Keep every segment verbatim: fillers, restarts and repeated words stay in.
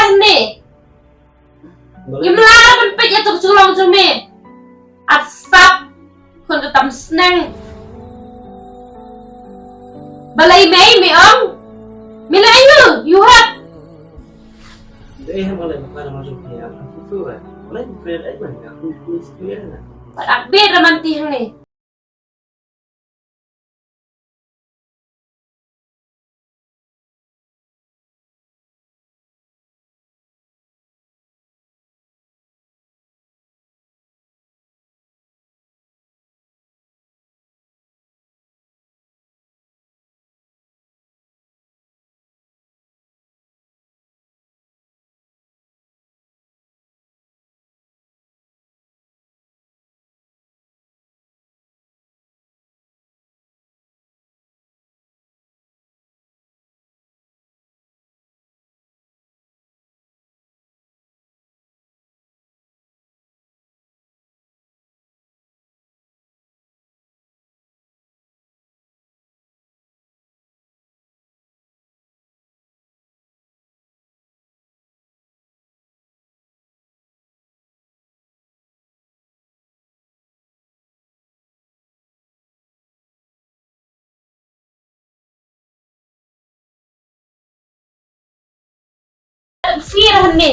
Hangne. Balei? Im lah ban peit ïa tu ka jinglong jong me. Ap sap. Khun ka tam sneng. Balei me, me ong? Me leh aïu? You have. Dei ha balei ma ka na ma jong phi ap tu ba. Balei phi leh ai ban ka. Pat ap bit ra man ti hangne. Phi ra hangne.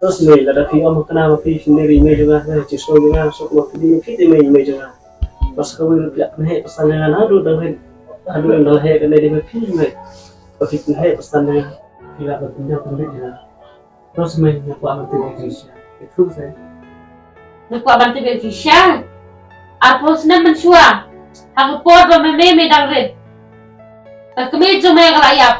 Tos me, lada phi ong kane ma phi, phi ne ri me jong nga, ne chi sngewbha jong nga, suk ma phi ne phi te me, me jong nga. Pas ka wi phi lak ne he pasan jong nga, na du dang he, na du dang he kane de me phi me. Ba phi ne he pasan jong nga, phi lak ba phi ne phi ne jong nga. Tos me, nga kwah ban tip ïa phi shisha. Ïa phi shisha. Nga kwah ban tip ïa phi shisha. Arphew snem mynshuwa. Ha ka por ba me me me dang rit. Ka kmie jong me ka la ïap.